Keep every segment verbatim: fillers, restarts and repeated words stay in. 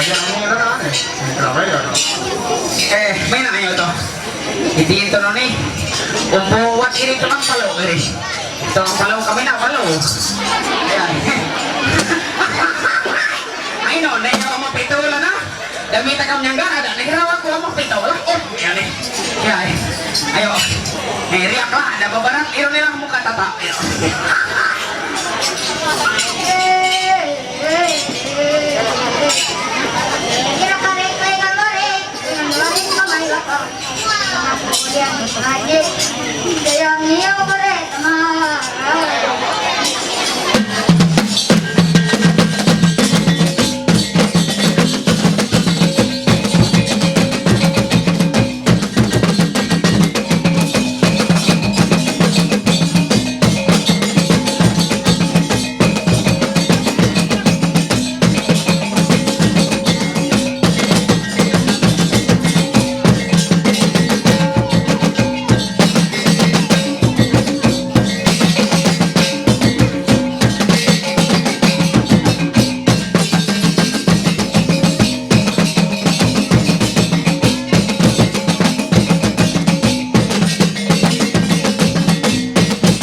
Ay, ya no, no, no, no, no, no, no, no. Eh, mira, yo to. Y ti to no ni. Un po wa kiri to ang palo, eri. To ang palo kami na palo. Ay, ay. Ay, no, na yung mga pito wala na. Dami ta kam nyangga ada, na ginawa ko ang mga pito wala. Oh, yan eh. Yan eh. Ayo. Eh, riak lah, ada beberapa iron nilang muka tata. Ayo.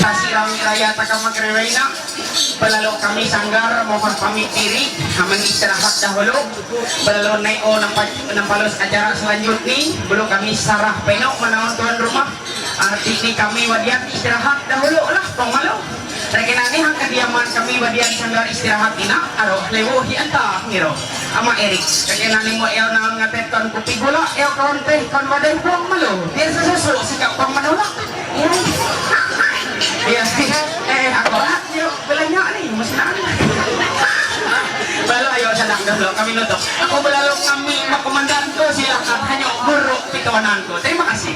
Así la mira ya está como que reina. Balalo kami sanggar mohon pamit diri, aman istirahat dahulu. Balalo na o nampa-, nampalos acara selanjutnya, bulu kami sarah peno manaon tuan rumah. Arti ni kami wadian istirahat dahulu lah, pangmalo. Rekenani hang kadiaman kami wadian sanggar istirahat ina, aro lewo hi anta ngiro. Ama Erik, rekenani mo eo naon ngatet kon kupi gula, eo kawan teh kon wadai pangmalo. Biar sesusu sikap pangmalo lah. Iya. Iya. Eh, ako lah, yo, belanya ni, musnah. Balo, ayo, sadang dulu, kami nutup. Ako belalo kami, makomandan ko, silakan, hanya guru pitawanan ko. Terima kasih.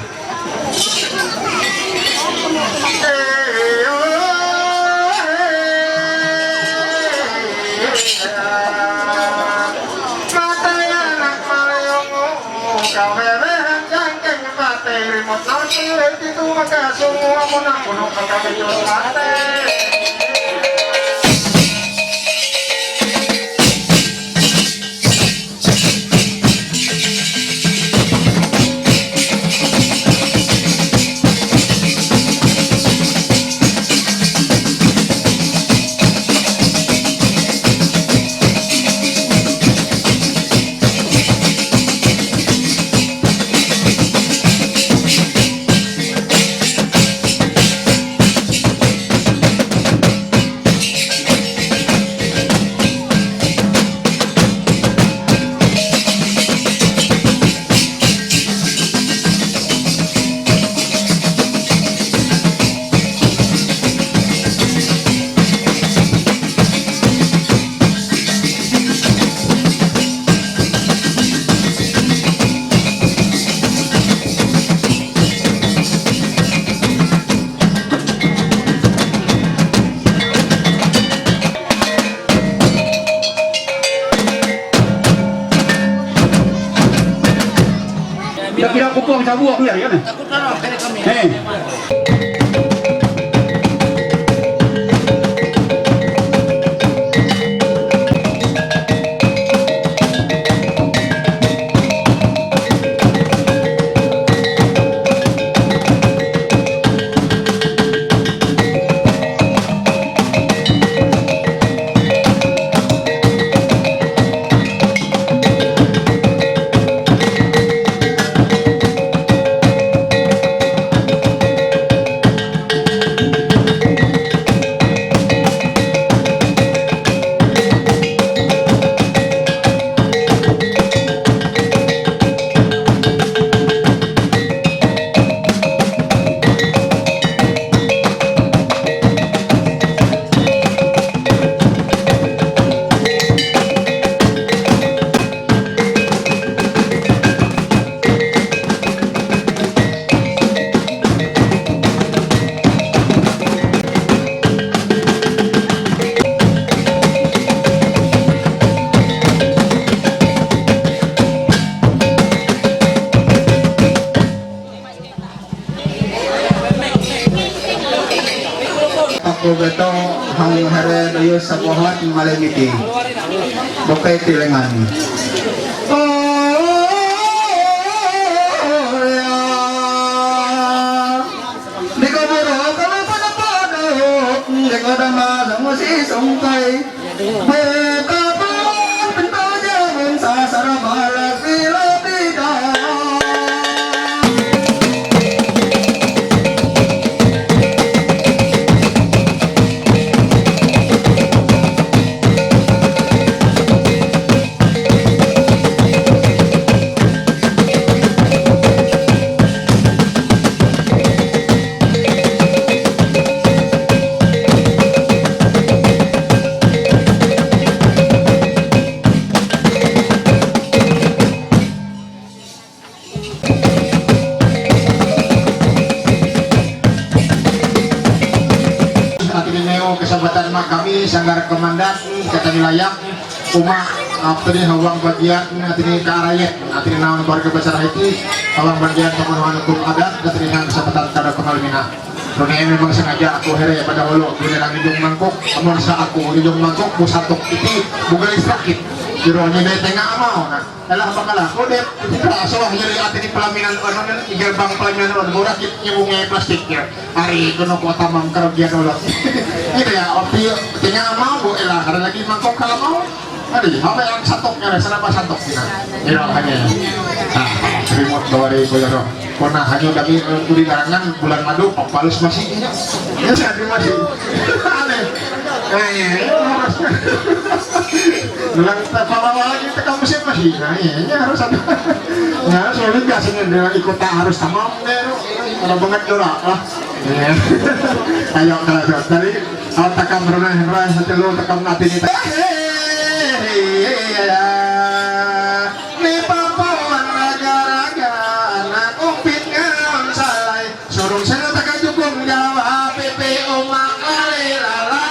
Kira-kira pukul sabu aku ya, ya, nih. Eh. Aku betul hang Yo sa buhat malamiti. Bukay tilangan. Di ko buro, kami pa na pa do. Di ko dama sa musi sungkay. Buka pa, pinto jamun sa sarabala sila pita. Atineo kesempatan mak kami sanggar komandan kata wilayah uma atini hawang bagian atini karayat atini naon keluarga besar Haiti hawang bagian pemenuhan hukum adat dan ini kesempatan kada kenal mina. Dunia memang sengaja aku here pada hulu dunia lagi jong mangkuk amun sa aku di jong mangkuk bu satuk iti bukan sakit. Jero nya tengah mau na. Alah, bakalah. Kode, kita asal jadi atini pelaminan, ano, di gerbang pelaminan, ano, murah kit, nyebungnya plastiknya. Hari itu no kota mam kerugian ulang. Gitu ya, opi, tinggal mau, bu, elah, ada lagi mangkok kalau mau. Tadi, apa yang santok, ya, sana apa santok, kita. Ira, hanya. Nah, remote dua ribu ya, roh. Kona hanya dami, eh, kudi larangan, bulan madu, papalus masih, ya. Ya, saya masih. Aneh. Nah, iya, iya, harus. Bilang, "Kita bawa lagi, kita kamu siapa sih?" Nah, iya, iya, harus ada. Nah, soalnya biasanya dia ikut tak harus sama, deh, kalau banget doa, lah. Iya. Ayo, kalau sudah tadi, kalau takam renah, renah, satu lo takam nanti nih. Ni papuan raga-raga, anak umpit ngaon salai. Surung sana taka jukung Jawa, pipi umak lali lala.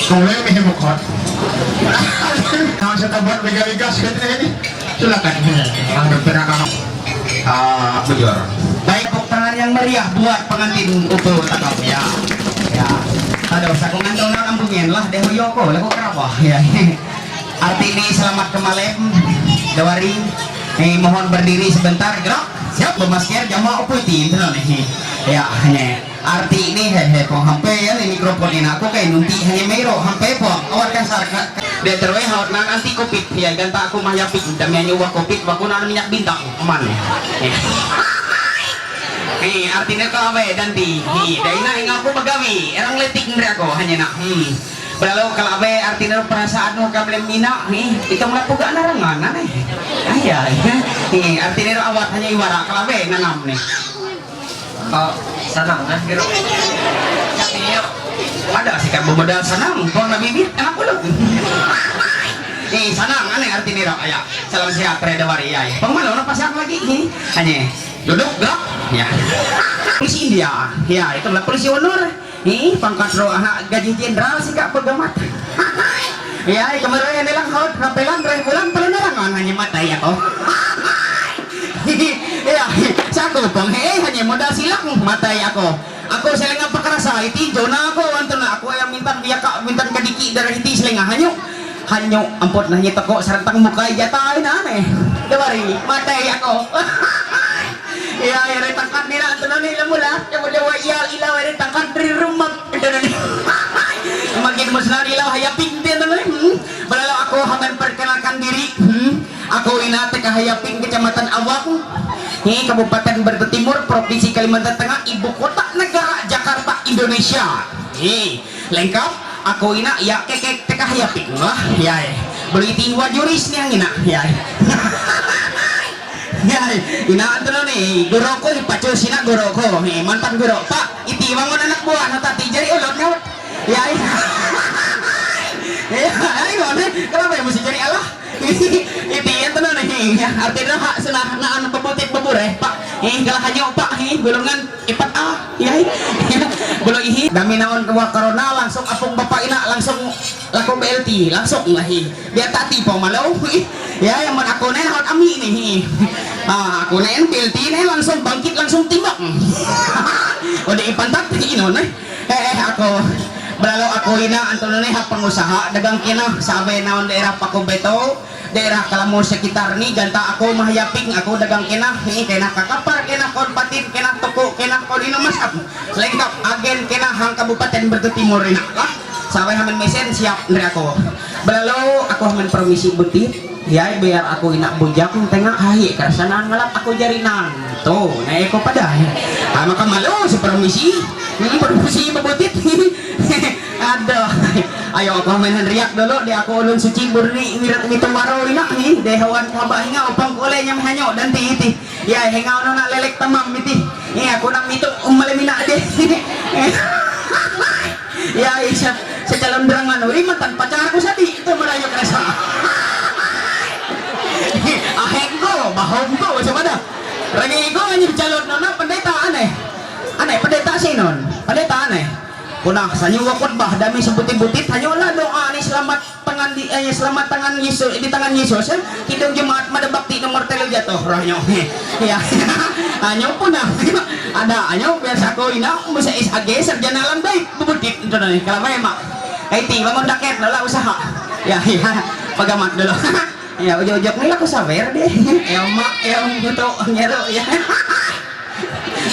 Kau yang mihim mukot. Kau sa tabon biga-bigas ka din eh. Silakan. Ang nagpinaka. Ah, bujur. Baik, tepuk tangan yang meriah buat pengantin utuh takam ya. Ya. Aduh, sa kung andong na ang bungin lah, deh, huyo ko, lagu kerapa. Ya. Artini, selamat ke Malem, Dewari. Eh, mohon berdiri sebentar, gerak. Siap, bermasker, jama uputi, itu nih. Ya, nih. Artini, hehe, kung hampe yan, eh, mikrofon ini aku kayak nunti hanya mero, hampe po. Awat kan sarka. Dia terwe hawat nang anti covid, ya, ganta aku mah yapik, dami hanya uwa covid, baku nang minyak bintang, aman. Ya. Nih, artinya kalau apa ya, Danti? Nih, dai na ingat aku bagawi, erang letik nri aku, hanya nak, hmm. Berlalu kalau apa ya, artinya perasaan nu kam lem mina, nih, itu melakukan narangan, aneh. Ah, ya, ya. Nih, artinya awat hanya iwara, kalau apa ya, nanam, nih. Kok seneng kan, Biro? Iya. Ada sih kan modal senang, kok na bibit, anak ulo. Eh, sana, ane, arti niro, aya. Salam sehat, pre, dawari, ya, ya. Pangmalo, no, pasak lagi, eh. Ane, duduk, gerak, ya. Polisi India, ya, itu lah polisi honor, eh, pangkat ro, aha, gaji jenderal sih, Kak, pegamat. Ya, kemarin ini lang, hot, rapelan, re, bulan, perlu nerang, ane, matay ako. Ya, sa ako, pang, eh, ane, modal silang, matay ako. Ako sa nga pakarasa, iti, Jonah ako, anto na, ako ay mintan biyaka, mintan kadiki, darah iti, sila nga, hanyo. Hanyo, ampot na niya tako, sarantang mukay yata, ay na, eh. Dawari, matay ako. Ya, ya, re tangkad nila, anto na nila mula, ya, mula, wa, iya, ila, wa, re tangkad, re rumag, anto na nila. Magin mo sila nila, hayapin din, ano, eh, hmm? Balalo ako, haman perkenalkan diri, hmm? Ako ina, taga Hayaping, Kecamatan Awang. Hi, Kabupaten Brebes Timur, Provinsi Kalimantan Tengah, Ibu Kota Negara Jakarta, Indonesia. Hi, lengkap, ako ina, ya, kekek, taga Hayaping lah. Ya, eh. Boleh iti wajuris ni ang ina. Ya, eh. Ya, eh. Ina, anto na ni, guro ko, ipacho sina guro ko. Hi, mantan guro. Pak, iti, bangun anak buah, na tati, jari ulot, ngawat. Ya, ya. Ya, ayo, ne, kenapa ya mesti jadi Allah? Iti, anto na ni, ya, arti na, ha, sana, na, ano, pabutit, babure, pak. Eh, kalah hanyo, pak, eh, gulungan, ipat, ah, ya, eh. Belum ihi, dami naon kawa corona, langsung apung bapak ina, langsung laku B L T, langsung lah, eh. Biar tati, pau malau, eh. Ya, yang mana aku nih, hot ami nih, eh. Ah, aku nih, B L T nih, langsung bangkit, langsung timbang. Udah ipantat, ino nih. Eh, eh, ako. Balalo ako ina, anto na ni ha pangusaha, dagang kina, sabi naon daerah Pakubeto, daerah Kalamu sekitar ni, ganta ako mahayaping, ako dagang kina, ni kina kakapar, kina kon patin, kina tuku, kina kon ino masap. Lengkap agen kina hang Kabupaten Brebes Timur ina, lah. Sabi hamin mesen, siap, nri ako. Balalo, ako hamin promisi butit. Ya, biar aku ina bujang tengah, hai, kerasanan ngalap aku jarinan. Tuh, naik ko pada. Ah, maka malu si permisi. Hmm, permisi bebutit. Aduh. Ayo, aku main riak dulu, di aku ulun suci burni, wirat mitu waro ina ni, dehawan kaba hinga, upang kule nyam hanyo, dan ti iti. Ya, hinga ono na lelek tamam iti. Ya, aku nang mitu, umalimina deh. Ya, isa, sa calon berangan, uri, mantan pacar ko sa di, itu marayo kerasa. Aheng ko, bahom ko, sa pada. Ragi ko, anjing calon nona, pendeta, aneh. Aneh, pendeta sinon, pendeta, aneh. Kuna, sanyo wakot bah, dami sebutit-butit, hanyo lah doa ni selamat tangan di, eh, selamat tangan Yesus, di tangan Yesus, eh. Kidung Jumat, mada bakti nomor telu jatuh, rohnya. Ya, hanyo pun, ah. Ada, hanyo, biasa ko ina, musa is age, sarjana alam baik. Bubudit, itu na, kalau memang. Kaiti, bangun daket, lola usaha. Ya, ya. Pagamat dulu. Ya, ujuk-ujuk ni aku sabar deh. Ya, mak, ya, gitu, nyeru, ya.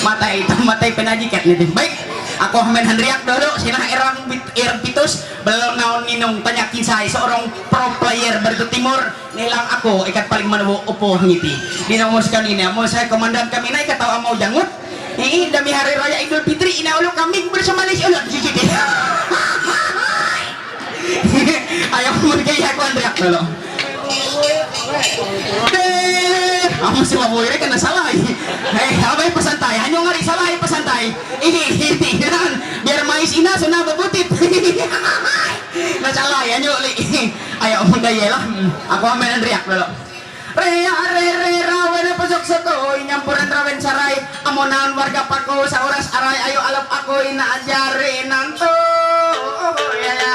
Matay, itu matay penajikat ni, deh. Baik, aku main handriak dulu, sina erang bit-, er pitus, belum naon ninung, tanya kisah seorang pro player Brebes Timur, nilang aku, ikat paling mana upo ngiti. Di nomor sekian ini, mau saya komandan kami naik, kata mau janggut, Ih, demi hari raya Idul Fitri, ina ulo kambing bersama Lis Ulot, jijik. Ayo, mungkin ya, aku andriak dulu. Eh, kamu si Waboy, kena salah, eh. Eh, apa yang pesan tai? Hanya ngari salah, eh, pesan tai. Ini, ini, biar mais ina, sana bebutit. Nah, salah, ya, nyuli. Ayo, mungkin ya lah. Aku ambil andriak dulu. Re, are, re, rawen, pasok, soko, inyampuran, rawen, saray, amonan, warga, pako, sa oras, aray, ayo, alap, ako, ina, ajari, nanto, ya, ya.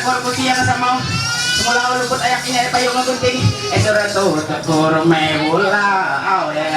korkuti yang sama. Mula luput ayak ini apa yang ngunting. Esora to to koro me bula. Oh ya.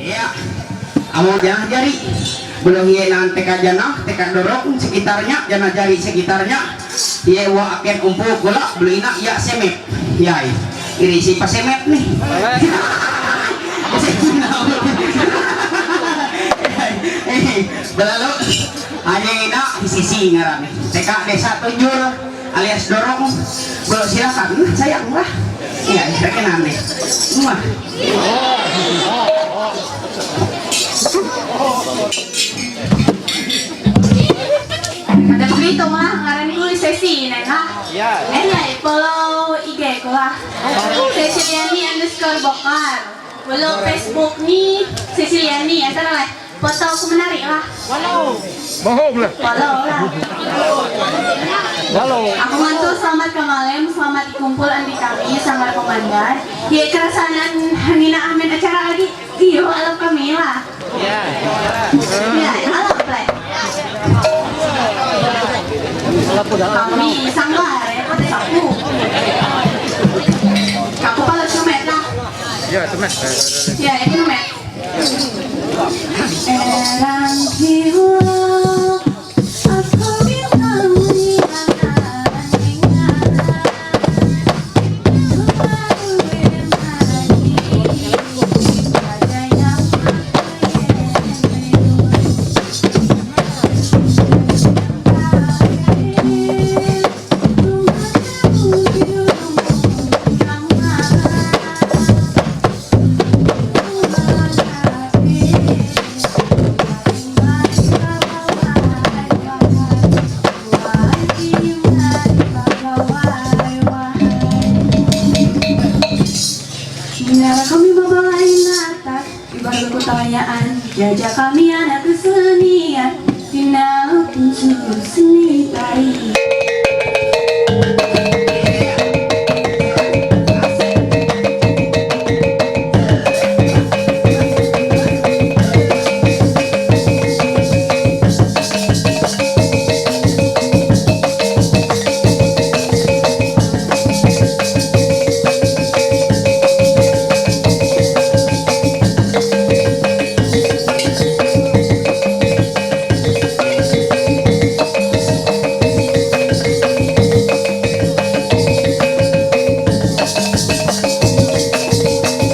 Ya. Amo janah jari. Belum ye nan teka janah, teka dorong sekitarnya, janah jari sekitarnya. Ye wa aken umpu gula, belum ina ya semet. Ya, iri si pasemet nih. Belalu hanya ina sisi ngaran nih. Teka desa Tunjur alias dorong. Belum silakan, sayang lah. Ya, rekenan nih. Muah. Ada begitu mah, ngaran ku Sesi, neng ah. Ya. Neng ya, follow I G ku lah. Sesiliani underscore Bokar. Follow Facebook ni Sesiliani, ya, sana lah. Foto aku menarik lah. Follow lah. Aku mantu selamat ke malam, selamat dikumpul andi kami, sanggar komandan. Ya, kerasanan hangina amin acara lagi. Iyo, alam kami lah. Ya, alam play. Kami sanggar, ya, pada sapu. Aku pala sumet lah. Ya, sumet. Ya, itu sumet. Erang kiwa, aku bintang di mana. Jaja kami anak kesenian, pindah khusus seni tari.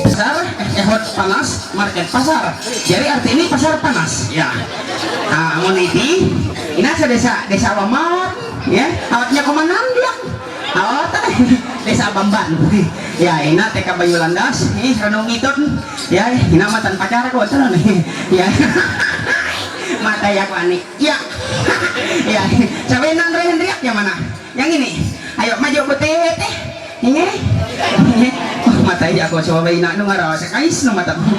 Pasar, eh, hot panas, market pasar. Jadi arti ini pasar panas, ya. Ah, amun iti, ina sa desa, desa Wamat, ya. Awatnya komandan dia. Awat, desa Bamban. Ya, ina teka bayu landas, eh, renung itun. Ya, ina matan pacar ko, tuh, ya. Mata ya, Kwani. Ya. Ya. Sabi nang Rehendriak yang mana? Yang ini. Ayo, maju, betet, eh. Ini. Oh, matay ako sa babay na nung araw sa kais ng mata mo.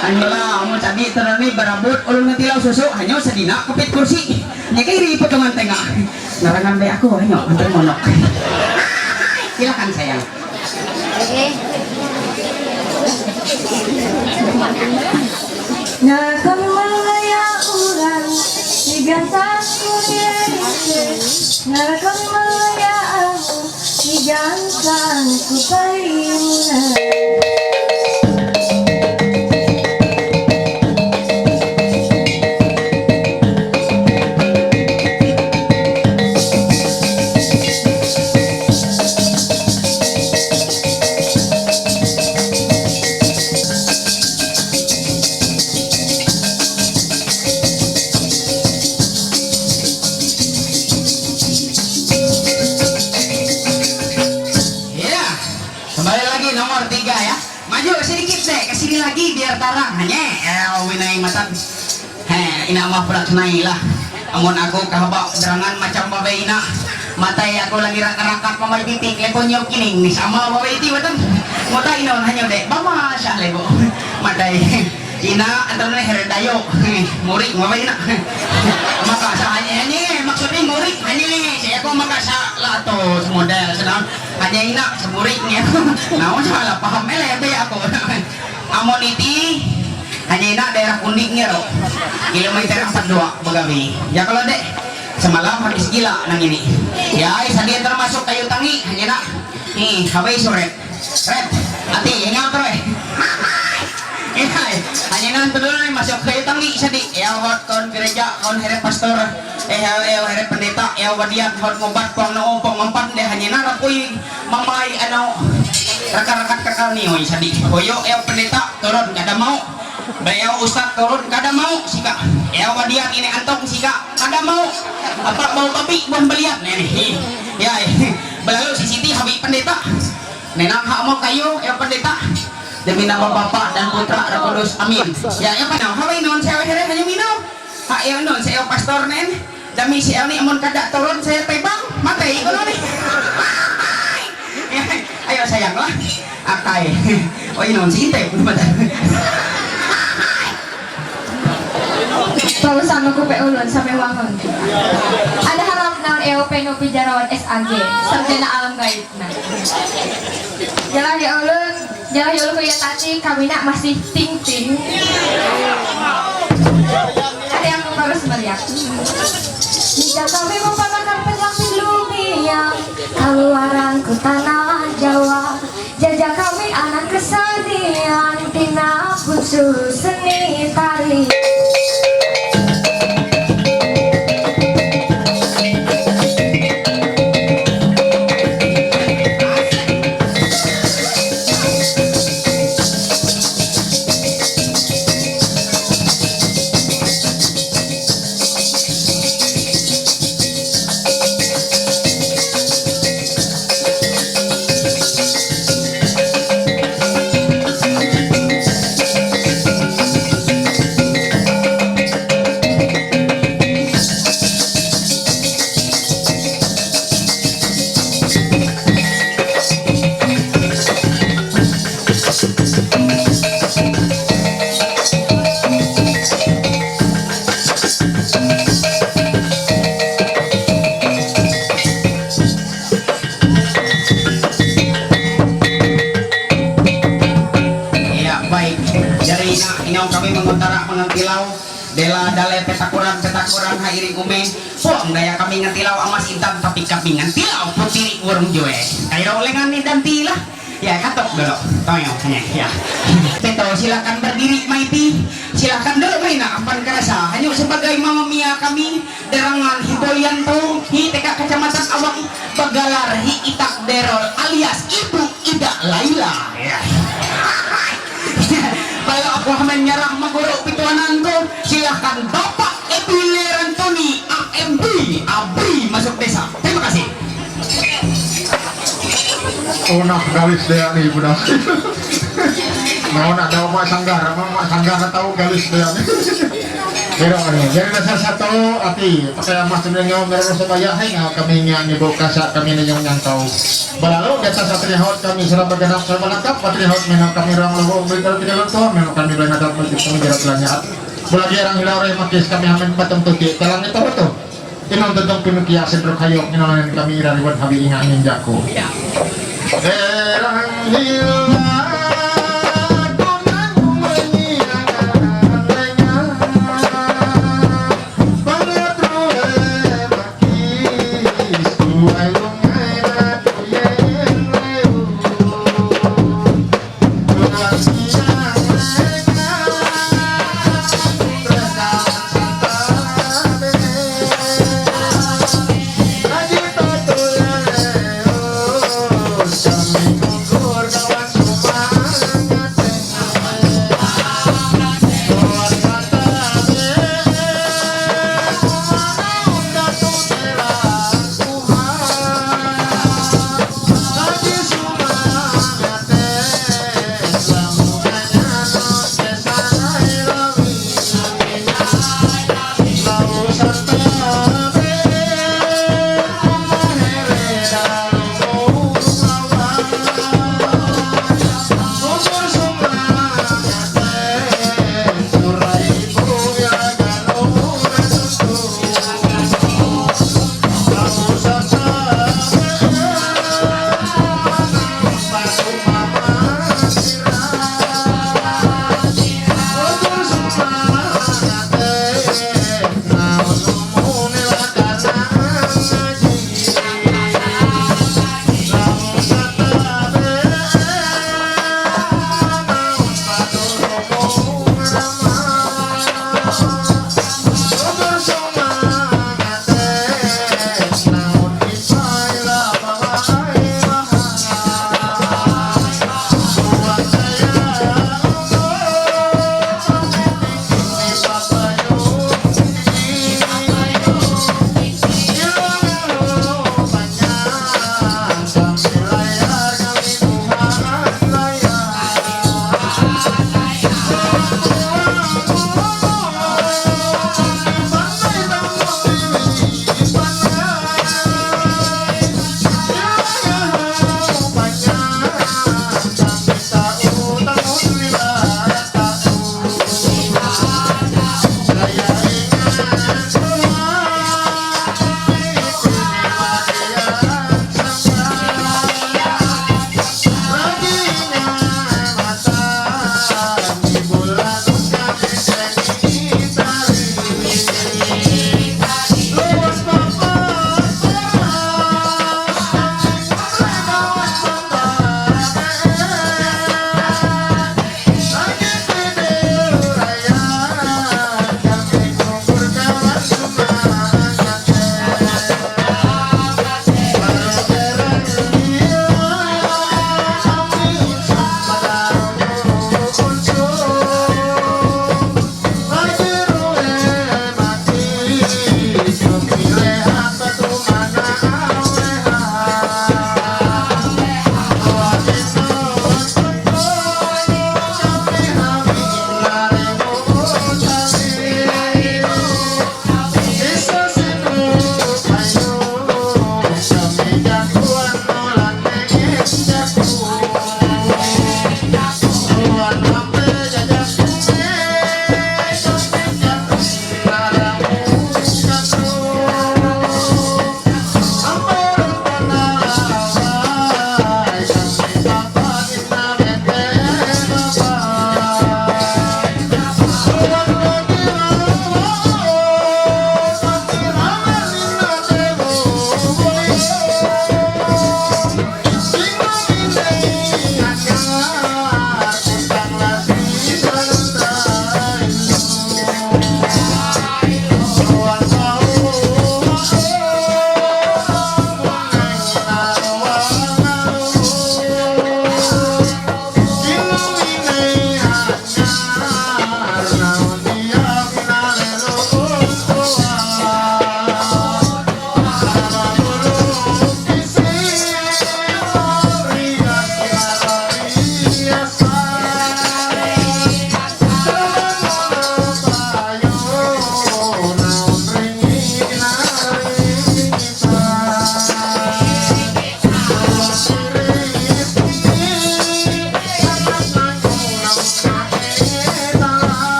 Ano la, amo sabi, tara ni, barabot, ulong ng tilaw, suso, hanyo, sa dina, kapit kursi. Niya kay ri, potongan tenga. Narangan ba ako, hanyo, antay monok. Silakan, sayang. Narakami malaya urang, igantan ku diri. Narakami malaya amu, igantan ku paimuna. Ya, kembali lagi nomor tiga ya. Maju sedikit deh, ke sini lagi biar tarang. Hanya, eh, winay matan. He, ina mah pula kenai lah. Amun aku kahaba derangan macam babe ina. Matay aku lagi rak-, rakat mamay titik, lepo nyok kining. Ni sama babe iti, watan. Muta inon hanya dek. Bama syah lepo. Matay. Ina, antar ni heret dayo. Murik, babe ina. Maka sa hanya, hanya, maksudnya murik, hanya. Saya kok maka sa lato, model, senang. Hanya ina, semurik ni. Naon salah paham, eh, lebe aku. Amun iti, hanya ina daerah Kundiknya, ro. Kilometer empat dua, Begawi. Ya, kalau dek, semalam habis gila nang ini. Ya, saya dia termasuk kayu tangi, hanya nak. Nih, habis sore. Red, hati, ingat, ro, eh. Iya, hanya nang dulu nih masuk kayu tangi, sadi. Ya, hot kon gereja, kon here pastor. Eh, ya, ya, here pendeta, ya, wadian, hot ngobat, pong no, pong empat deh, hanya nak, rapui, mamai, ano, rakat-rakat kakal ni, oi, sadi. Hoyo, ya, pendeta, turun, kada mau. Beliau ustad turun, kada mau, sika. Ya, wadian ini antong, sika, kada mau. Apa bau babi, buah belian, nih, nih. Ya, belalu si Siti, habis pendeta. Nenang hak mau kayu, ya, pendeta. Demi nama Bapa dan Putra dan Kudus. Amin. Ya, ya, apa nama? Apa ini? Saya akhirnya hanya minum. Hak ya, non, saya pastor, nen. Dami si Elni amun kada turun saya tebang, matay ko nun eh. Ayo sayang lah. Akay. O inon, si Intay, matay. Pausan ako pa ulon sa may wangon. Ada harap naon eo peno pijarawan S A G. Sampai na alam gaib na. Jalan ya ulun. Jauh-jauh kuya tati, kami nak masih ting-ting. Ada yang baru semeriak. Jika kami merupakan penyakit lumia, keluaran ke tanah Jawa. Jajah kami anak kesenian, tina khusus seni tari. Dela dale petakuran petakuran hairing ume. Puang daya kami ngantilau amas intan tapi kami ngantilau putiri urung jue. Kairo lengan ni dantila. Ya, katok dulu. Toyo, ya. Beto, silakan berdiri, Maiti. Silakan dulu, Maina. Apan kerasa. Hanya sebagai mama mia kami, derangan Hiboyanto, hi T K Kecamatan Awang, Bagalar, hi Itak Derol, alias Ibu Ida Laila. Ya. Kalau aku aman nyerah maguru pituanan tu, silakan Bapak Ebi Lerantoni, A M B, abri masuk desa. Terima kasih. Una galis dea ni budak. Mau nak tahu mak sanggar, mak sanggar tahu galis dea ni. Pero ni, jadi dasar satu api, pakai amas tu dengan merah sebaya hai ngau kami nyan ni bau kasak kami ni yang nyang tahu. Balalu desa satria hot kami serap bergenap serap lengkap, patria hot menang kami orang lubuk beri kalau tidak lentuh, menang kami boleh nadap kami jerat lanyat. Bulagi orang hilau reh makis kami hamen patung tuti, telang itu betul. Inong dodong pinukia sentro kayok inong kami irariwan habi inga angin jako. Erang hila kunang menyiangan lengan. Pangatru emakis tuai lungai ratu yen leu.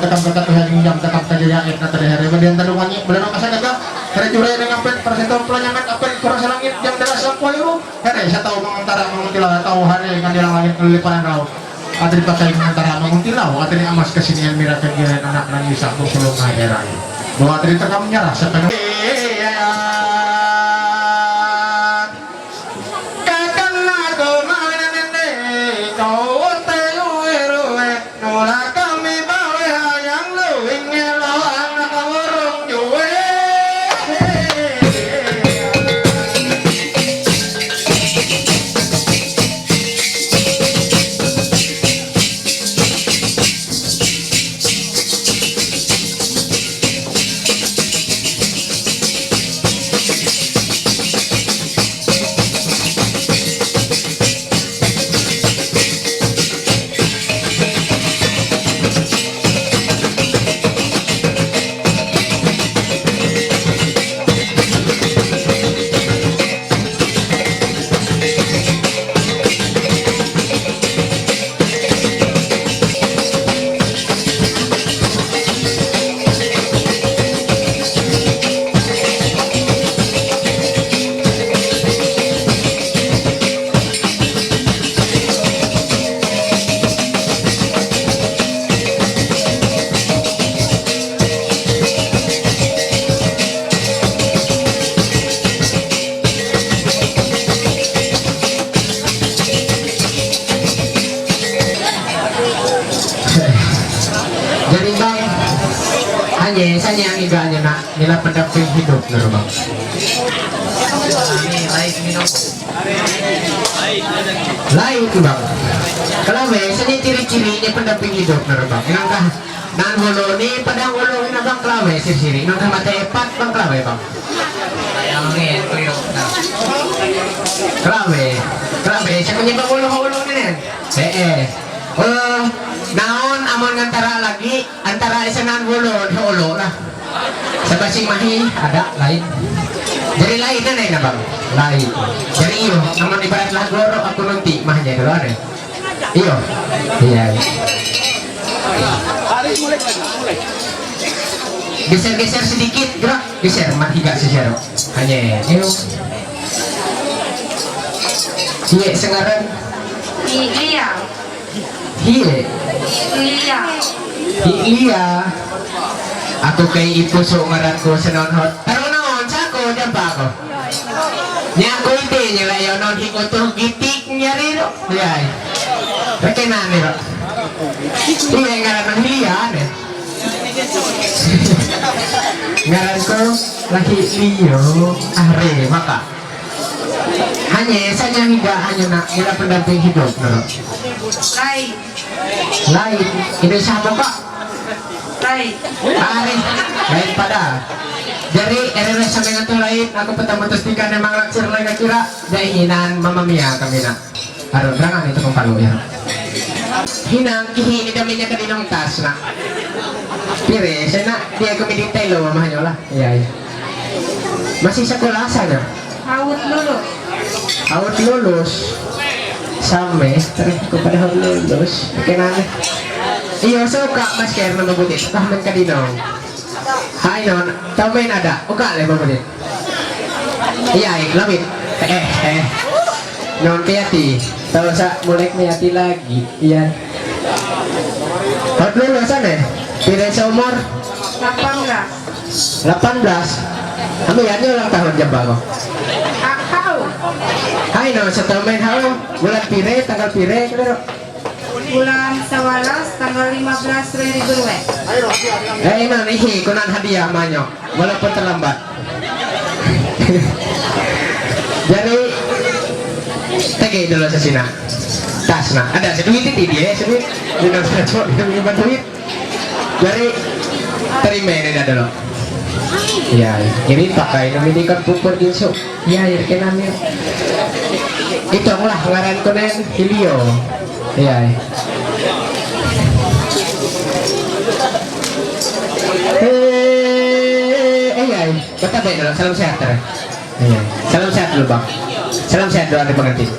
ante kam kata tuhan yang kata kata ya et na tere here badian taru wanyi belum masa kata tere jure dengan pet presento pelanya met apa kurang salang yang dalam sakuayu here saya tahu mengantar menguntilah tahu hari dengan dia langit keliparan rau atri pakai mengantar menguntilau atri amas kesinian mira kegiatan anak nangis aku belum ngajarai bahwa atri tekam nyerah sepenuh Jadi bang, hanya saya yang iba hanya nak nila pendamping hidup nurba. Lain bang. Kalau saya ciri-cirinya pendamping hidup nurba. Inangkah nan holo ni padang holo ni bang kelawe siri-siri. Inangkah mata epat bang kelawe bang. Kelawe. Kelawe. Saya punya bang holo holo ni nen. Eh eh. Oh, naon amun ngantara lagi antara isenan wulun hulu lah. Sabasing mahi ada lain. Jadi lain na na bang. Lain. Jadi iyo, amun ibarat lah goro aku nanti mahnya dulu ada. Iyo. Iya. Geser-geser sedikit gerak, geser mat higa sesero. Hanya iyo. Iya sengaran. Iya. Hiye. Lia. Hi Lia. Aku kay ipuso ngaran ko sa non hot. Taro na on sa ko diyan pa ako. Nya ko ite niya la yon non hi ko to gitik niya riro. Yay. Pake na niro. Hiye ngaran non hi Lia ne. Ngaran ko lahi Lio. Are maka. Hanya, saya higa hanya nak nila pendamping hidup nero. Lain. Lain. Ini sama kok. Lain. Ari, lain pada. Jadi, R R S sampai ngantuk lain, aku pertama terus tiga memang laksir lain kira, dai hinan mama mia kami nak. Aduh, berangan itu kong palu ya. Hinang kihi ini daminya ke dinong tas nak. Pire, saya nak dia kami di telo mamahnya lah. Iya, iya. Masih sekolah sana? Haut lulus. Haut lulus. Same, terus ko pada haut lulus. Kenapa? Iyo, so ka mas care na mabuti. Tahan ka dinong. Hai non, tau main ada. Uka le mabuti. Iya, iya, lamit. Eh, eh. Non kayati. Tau sa mulek mayati lagi. Iya. Haut lulus sana? Pire sa umur? Delapan belas. Delapan belas. Kami yan yung ulang tahun dyan ba ako? Akaw. Ay no, sa taon may hao. Bulan pire, tanggal pire, pero Bulan Sawalas, tanggal lima belas Februari. Eh, inan, ihi, kunan hadiah manyo. Wala pa talambat. Jadi, tagay dulu sa sina. Tas na. Ada sa duit iti dia, sa duit. Di na sa duit. Dari, terima ini dah dulu. Ya, ini pakai ini kan pupur ginsu. Ya, ya, kenapa ya? Ito, ang lah, ngaran ko na yan, Helio. Ayan. Eh, ayan. Bata ba yun? Salam sehat, tara. Ayan. Salam sehat dulu, Bang. Salam sehat dulu, ating pengantin.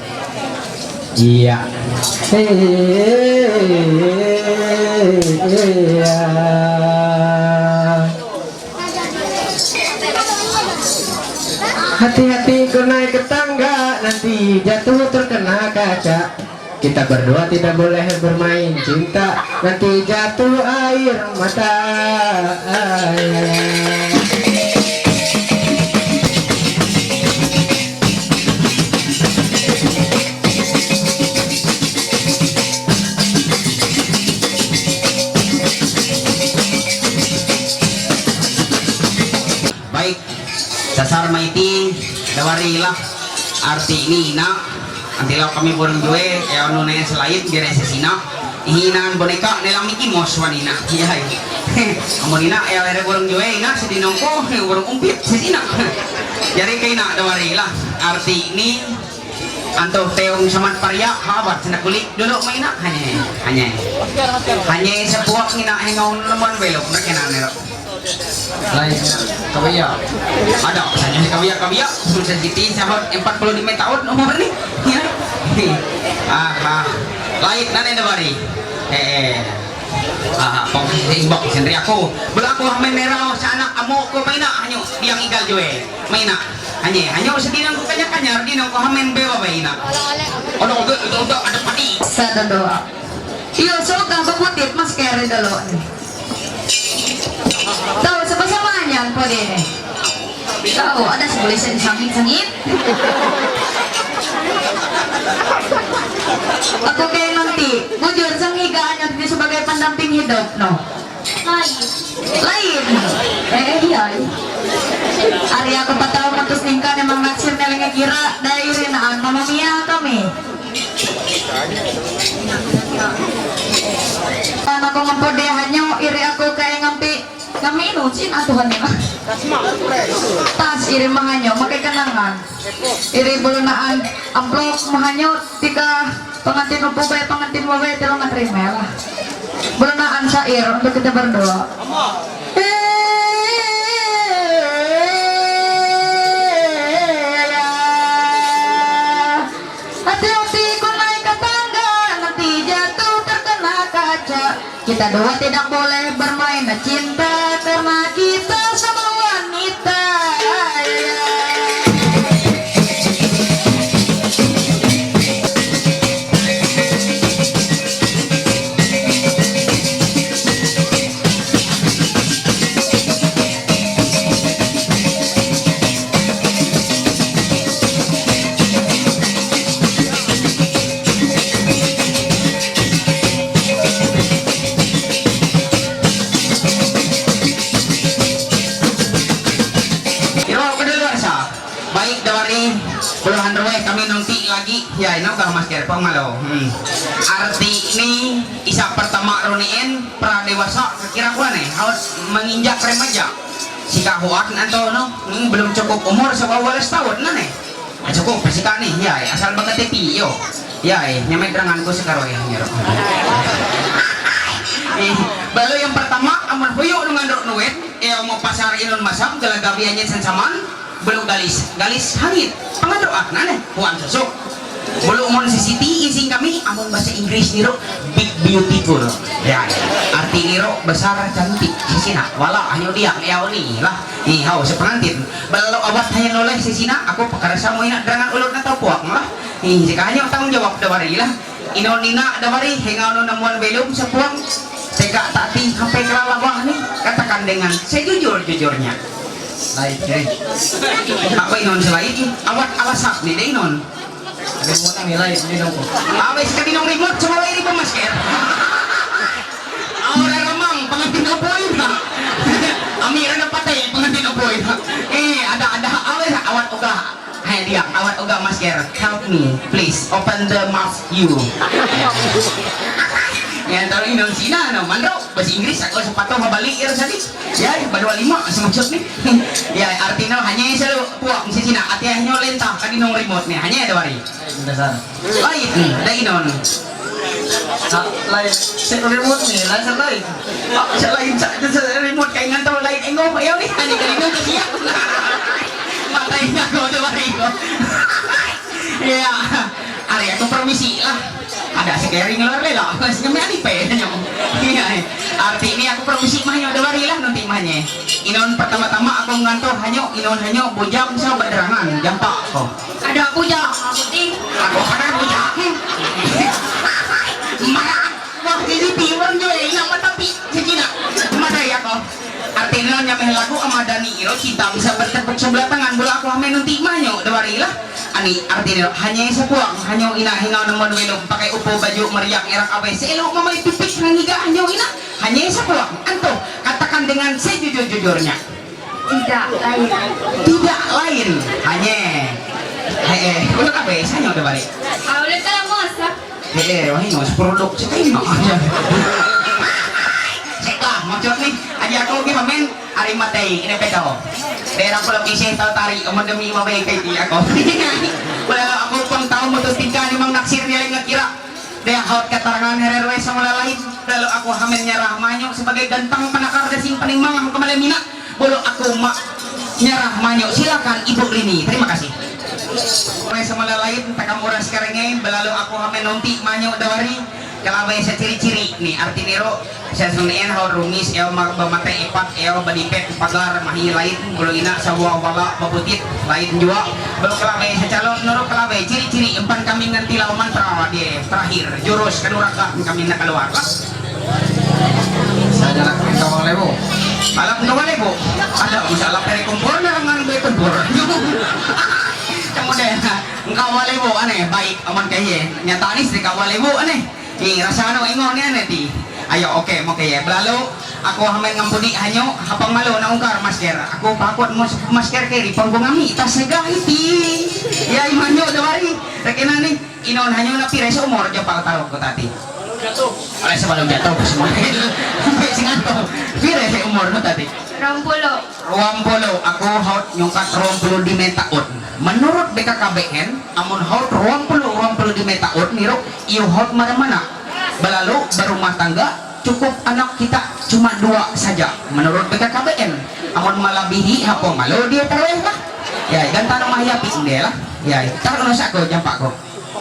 Iya. Iya. Hati-hati kau naik ke tangga, nanti jatuh terkena kaca. Kita berdua tidak boleh bermain cinta, nanti jatuh air mata. Baik, sasar maiti, dawari lah. Arti ini ina, anti lau kami burung jue, ya anu ne selain gere sesina. Ihinan boneka ne lau Mickey Mouse wan ina. Ya, hai. Amun ina, ya ere burung jue ina, sedinong ko, burung umpit sesina. Jadi ke ina dawari lah. Arti ini, anto teung samat paria, habar senda kulit dulu maina, hanya, hanya, hanya sepuak ina hengaun lemon belok, mereka nane. Lain, kawaya. Ada, saya kawaya, kawaya. Saya siti, saya empat puluh lima tahun umur ni. Ya. Ah, ah. Lain, nane dawari. Eh, eh. Ah, ah, pok, eh, ibok, sendiri aku. Bela aku hamen merah, sa anak amu ko maina, hanyo, diang igal jue. Maina. Hanye, hanyo sedinong ko kanya-kanya, dinong ko hamen bewa ba ina. Ono, udah, udah, udah, ada padi. Sa dodoa. Iyo, so ka babutit, mas kere dalo. Tahu, sama-sama niyan po din eh. Tahu, ada sebulisan sangit-sangit. Ako kay nanti, bujur sang higaan niya din sebagai pendamping hidup, no? Lain. Eh, eh, iya. Ari ako pataw matus ningkan emang naksir na lang kira, dahil rin na ang mamamia kami. Ano ko mapudehan nyo, iri ako kay ngampi, ngampi inusin, atuhan nila. Tas iri mga nyo, magkakanangan. Iri bulunaan, amplop, mga nyo, tiga, pengantin upo ba, pengantin wawe, tira matrime lah. Bulunaan syair untuk kita berdoa. Hati-hati kau naik ke tangga, nanti jatuh terkena kaca. Kita dua tidak boleh bermain cinta karena kita sama wanita. Iro, kedua sa. Baik, dawari, puluhan ruwe kami nungti lagi. Ya, ino ka masker pang malo. Hmm. Arti ini isa pertama runiin pra dewasa kira kuan eh. Haus menginjak remaja. Si kahuat nanto no, ini belum cukup umur sewa walas tahun na eh. Ah, cukup, pasika ni, ya, eh, asal baga tepi, yo. Ya, eh, nyamay terangan ko sa karoy, nyero. Eh, balo yang pertama, amun huyo nung andro nuwet, eh, mau pasar inun masam, galagabian yan sansaman, balo galis, galis hangit. Pangadro ah, nane, kuan sosok. Balo mon si Siti, ising kami, amun bahasa Inggris niro, big beautiful. Ya, arti niro besar cantik, sisina, wala, hanyo diak, ya, ni, lah. Ni, hau, sa pengantin. Balo awat hayan oleh sisina, aku pakarasa mo ina, dengan ulut na tapuak, lah. Ni, sika hanyo tanggung jawab dawari, lah. Ino nina dawari, hengaw no namuan belum, sepuang, teka tati, sampai kelala wah ni, katakan dengan sejujur-jujurnya. Lain, eh. Apa inon selain, awat alasak ni, deh inon. Ada mo nang nilai, ini dong ko. Awes ka dinong remote, sa mga ini pamasker. Aura ramang, pangantin oboy na. Amira na patay, pangantin oboy na. Eh, ada, ada, awes, awat uga. Hai, dia, awat uga masker. Help me, please. Open the mask, you. Yan, taro inon sina, no, manro, basi Inggris, ako sa pato, mabali, iro sa di. Yan, balwa lima, sa maksud ni. Yan, artino, hanya yung sa puwak, si sina, ate, hanya yung lenta, kani nung remote ni, hanya yung dawari. Dasar. Lain, hmm, da inon. Sa, lain, sa remote ni, lain sa lain. Ah, sa lain, sa, sa remote, kaya nga to, lain, engo, ayaw ni, ani, kani nung kasi ako na. Matay na ako, dawari ko. Yeah. Ari ako permisi lah. Ada si Kering luar lela. Mas kami ani pe nyo. Iya. Arti ini aku permisi mah nyo dua hari lah nanti mahnya. Inon pertama-tama aku ngantor hanyo, inon hanyo bujang sa baderangan jampa ko. Ada bujang, aku ti. Aku ada bujang. Mana? Wah, ini tiwang nyo eh, yang matapi. Sige na. Matay ako. Arti nun niya may lagu ama Dani iro, kita bisa bertepuk sebelah tangan, bula aku hame nunti manyo, dawari lah. Ani, arti nun, hanya sa puwang, hanyo ina hingaw naman welo, pakai upo baju meriang erang abe, selo mamay pipik nang higa hanyo ina, hanya sa puwang. Anto, katakan dengan sejujur-jujurnya. Tidak lain. Tidak lain, hanya. Heeh, udah kabeh, sanyo dawari. Ah, ulit ka lang mo, sa? Heeh, wahino, sa produk sa kayo. Seka, maksud ni, aja ako gihamen, ari matay, ini peto. Daerah pulau kisih tau tari, aman demi mabay kay di ako. Wala ako pang tao mo to tika ni mang naksir niya nga kira. Daya haut katarangan hererwe sa mula lain. Lalu aku hamen nyarah manyo sebagai gantang panakar dasing panimang ang kamalamina. Bolo aku ma nyarah manyo. Silakan Ibu Rini. Terima kasih. Oke, sa mula lain, takam oras karenge, balalu aku hamen nunti manyo dawari. Kalabay sa ciri-ciri ni, arti niro, sa sunen haut rumis, eo ma-, bamatay ipat, eo badipet, pagar, mahi lain, bolo ina, sa buah wala, babutit, lain jua. Bolo kalabay sa calon, nuro kalabay, ciri-ciri, empan kami nganti lawan mantra, dia, terakhir, jurus, kanuragan, kami nakaluar. Sa jalan Kawang Lebu. Alam Kawang Lebu. Ada, bisa alam dari kumpul, narangan dari kumpul. Kemudian, Kawang Lebu, aneh, baik, aman kaya. Nyata ni, si Kawang Lebu, aneh. Ni, rasa ano, ingon ni, aneh, ti. Ayo, oke, mo kaya. Belalu, aku hamen ngampuni, hanyo, hapang malu, na ungkar masker. Aku pakut mas-, masker kiri, panggung ami, tas segah iti. Ya, imanyo, dawari. Rekenani. Inon hanyo na pire sa umor, japa tarok ko tati. Alay sa balong jatuh, sa mga. Sing ato. Pire sa umor no tati. Rompulo. Rompulo. Ako haut nyungkat rompulo di metaon. Menurut B K K B N, amun haut rompulo, rompulo di metaon, niro, iyo haut mana-mana. Belalu berumah tangga, cukup anak kita cuma dua saja. Menurut B K K B N, amun malabihi, hapo malo dia tarawih lah. Ya, dan tanah mah ya, pik dia lah. Ya, taruh nasa ko, jampa ko.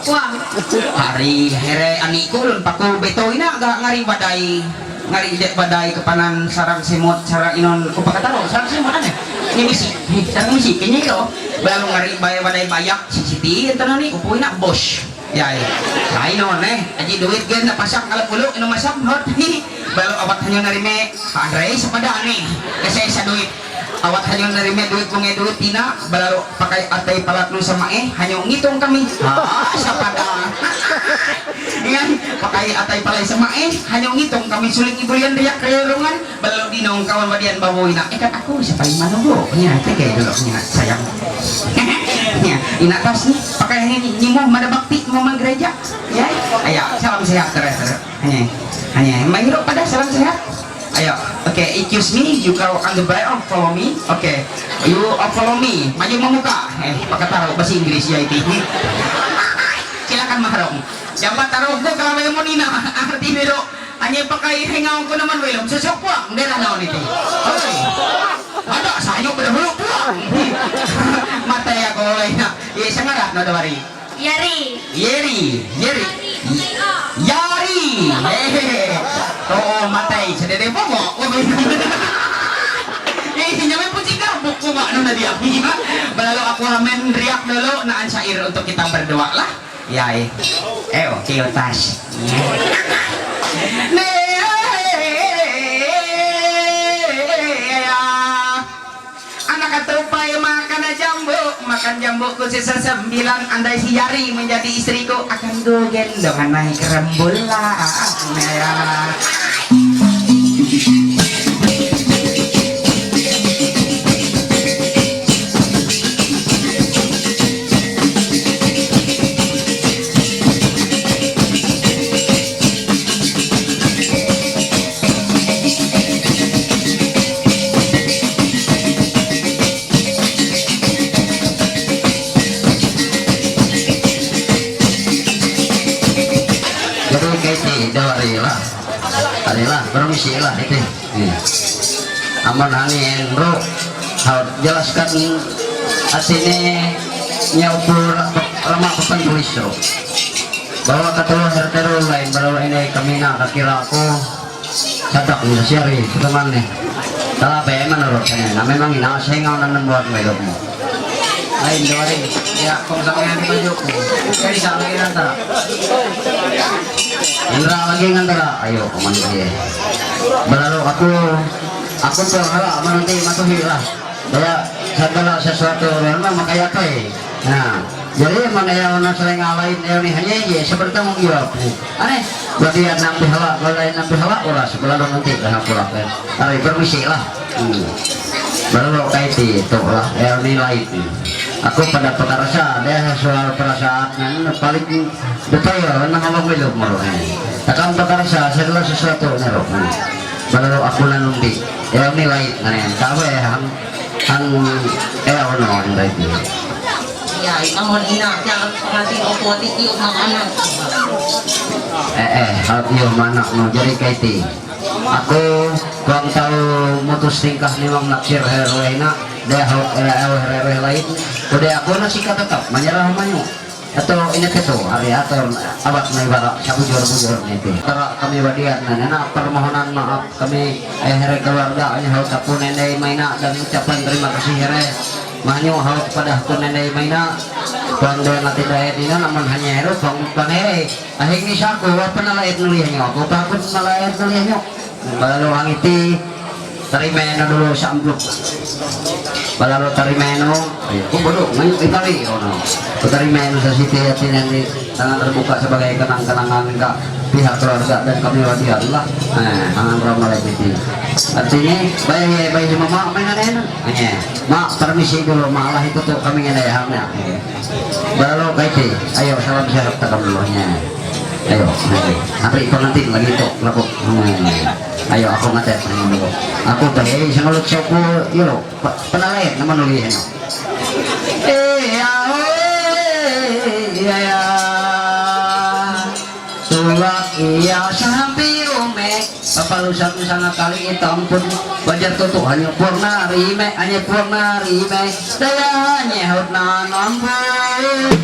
Wah. Hari here ani ko lun paku beto ina ga ngari badai, ngari dek badai kepanan sarang semut, sarang inon ko pakataro, sarang semut ane. Ini misi, sarang misi, kenya iro. Baru ngari bay-, badai bayak, si siti, enten ani, upu ina bos. Ya, ya. Lain no, ne. Aji duit gen na pasak kalau pulu, ino masam, hot, ni. Baru awat hanyo narime, pandai sepada ni. Kasi sa duit. Awat hanyo narime duit, bunge duit tina, balalu pakai atai palat nu sama eh, hanyo ngitung kami. Ah, siapa dah? Yan, pakai atai palay sama eh, hanyo ngitung kami sulit ibulian riak kerelungan, balalu dinong kawan wadian bawo ina. Eh, kan aku siapa yang mana bu? Ya, teke dulu ina sayang. Ya, ina tas ni, pakai ini nyimu mana bakti mau gereja. Ya, ayo, salam sehat terus, terus. Hanya, hanya, mahirap pada salam sehat. Ayo, okay, excuse me, you go on the back, oh, follow me. Okay, you, oh, follow me. Maju membuka. Eh, pakai taruh bahasa Inggris ya itu. Silakan mahram. Siapa taruh ko kalau mau nina, arti biro. Hanya pakai hangaw ko naman welom. Susok po, ang dera na ulit eh. Hoy. Ada, sayo pada huluk po. Matay ako, eh. Iya, sangarat na dawari. Yari. Yeri, Yeri. Yari, pakai A. Yari. Hehehe. Oo, matay. Sa dede po mo. Eh, nyamay po si Garbok po ba? Ano na diyan? Balalo ako hamen riak dulu na ang syair untuk kita berdua lah. Yay. Eh, okay, utas. Anak atupay makan jambu, makan jambu ku sisa sembilan, andai si Yari menjadi istriku, akan ku gendong naik rembulan. Ya. Alila, promise ila, ete. Aman hani enro, ha, jelaskan atene nyaukur rama papan tulis ro. Bahwa katawa hertero lain, bahwa ini kami na kakira ako, sadak ni siyari, teman ni. Tala pe, emang ro, na memang ina, saya ngau nanam buat melok mo. Lain dua hari, ya, kung sa kanya di ba joke? Kaya sa akin ang tara. Indra lagi ngantara, ayo, kuman dia. Balalu aku, aku tuh hala, mananti matuhi lah. Bahwa segala sesuatu, memang makaya pe. Nah, jadi mana yang orang sering ngalahin, ya, ini hanya aja, seperti tanggung jawab. Aneh, berarti ya, nampi hala, kalau lain nampi hala, oras, balalu nanti lah, aku lah, kan. Ari, permisi lah. Hmm. Baru lo kaiti, itu lah, ya, ini lain. Aku pada pekarsa, dia soal perasaan, kan, paling betul ya, nang abang belum mau, eh. Takkan pekarsa, segala sesuatu, nero, kan. Baru aku nanumbi, ya, ini lain, kan, ya. Tahu ya, hang, hang, eh, ono, yang lain. Ya, kamu ina, ya, pengantin opo, tiki, anak-anak. Eh, eh, hal iyo, mana, no, jadi kaiti. Aku, kuang tahu mutus tingkah ni mang naksir herwena, deh, eh, eh, herweh lain. Udah aku nasi kata tetap, menyerah mayu. Atau ini ketu, hari atau awak na ibara, sabujur-bujur ni tu. Tara kami wadiat na, na, permohonan maaf kami, eh, here keluarga, hanya hau tapu nene maina dan ucapan terima kasih here. Manyu hau kepada aku nene maina. Kuang dia nanti daya dina, namun hanya heru, kuang, kuang here. Ahing ni saku, apa nala et nulihanyo? Aku takut nala et nulihanyo. Balalu hangiti, tarimeno dulu sampluk. Balalu tarimeno, ayo, aku bodoh, ngayon itali, oh no. Tarimeno sa siti at tinandi, tangan terbuka sebagai kenang-kenangan ka pihak keluarga dan kami wadiat lah. Eh, tangan ramai lagi. Artinya, baik, baik sama mak, main aneh, aneh. Ma, permisi dulu, ma, lah itu tuh kami ngene ya, hamnya. Balalu kaiti, ayo, salam sehat takam dulu nya. Ayo, ayo. Hari pengantin lagi tuh, laku. Hmm. Ayo, aku ngetes ini dulu. Aku teh, eh, sama lu coba, yo, pe-, penalai, nama nulis ini. Eh, ya, oh, eh, ya, ya. Tulak iya sampi ume, papalusan sana kali itampun, wajar tutu hanya purna rime, hanya purna rime, daya hanya hutna nampun.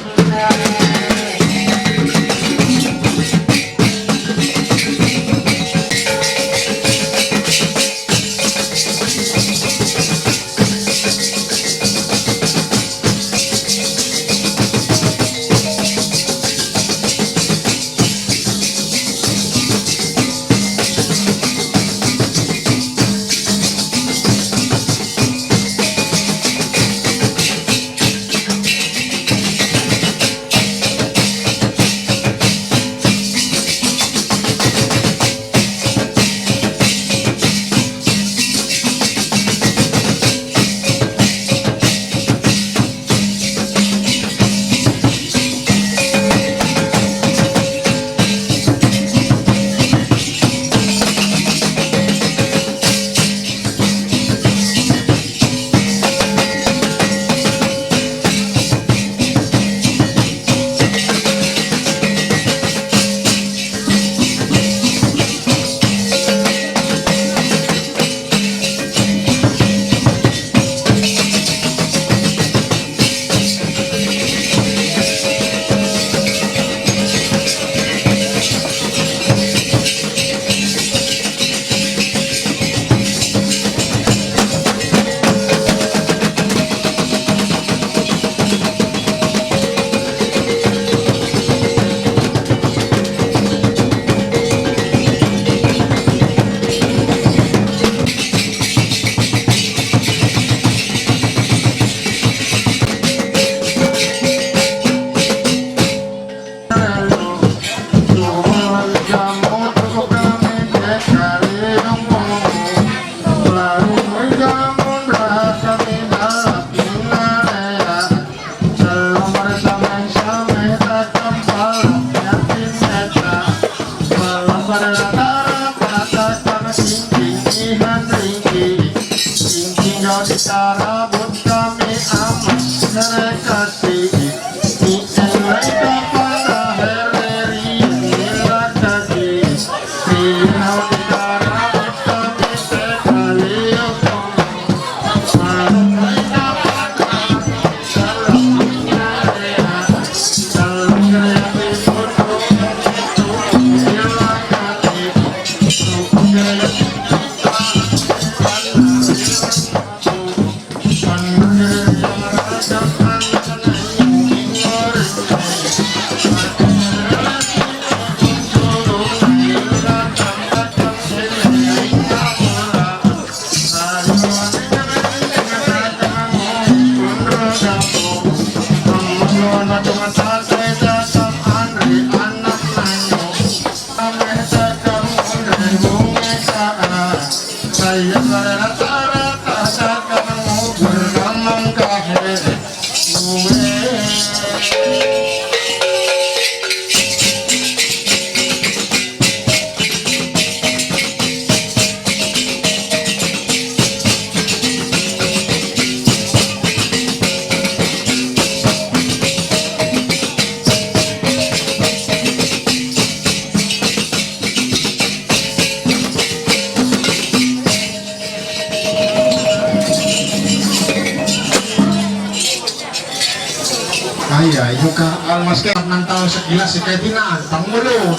Ay, ay, nunca almas que mandados aquí la secretina, tan boludo.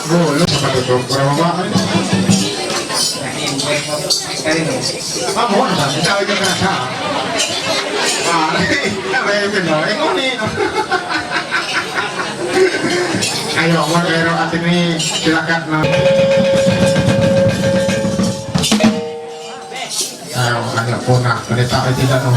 Boludo, se me tocó por abajo. Vamos, vamos, ya voy a casar. Ah, a ver, que no, es bonito. Ayo, bueno, pero a ti me, te la carne. Ayo, ayo, puna, pero está ahí tirando.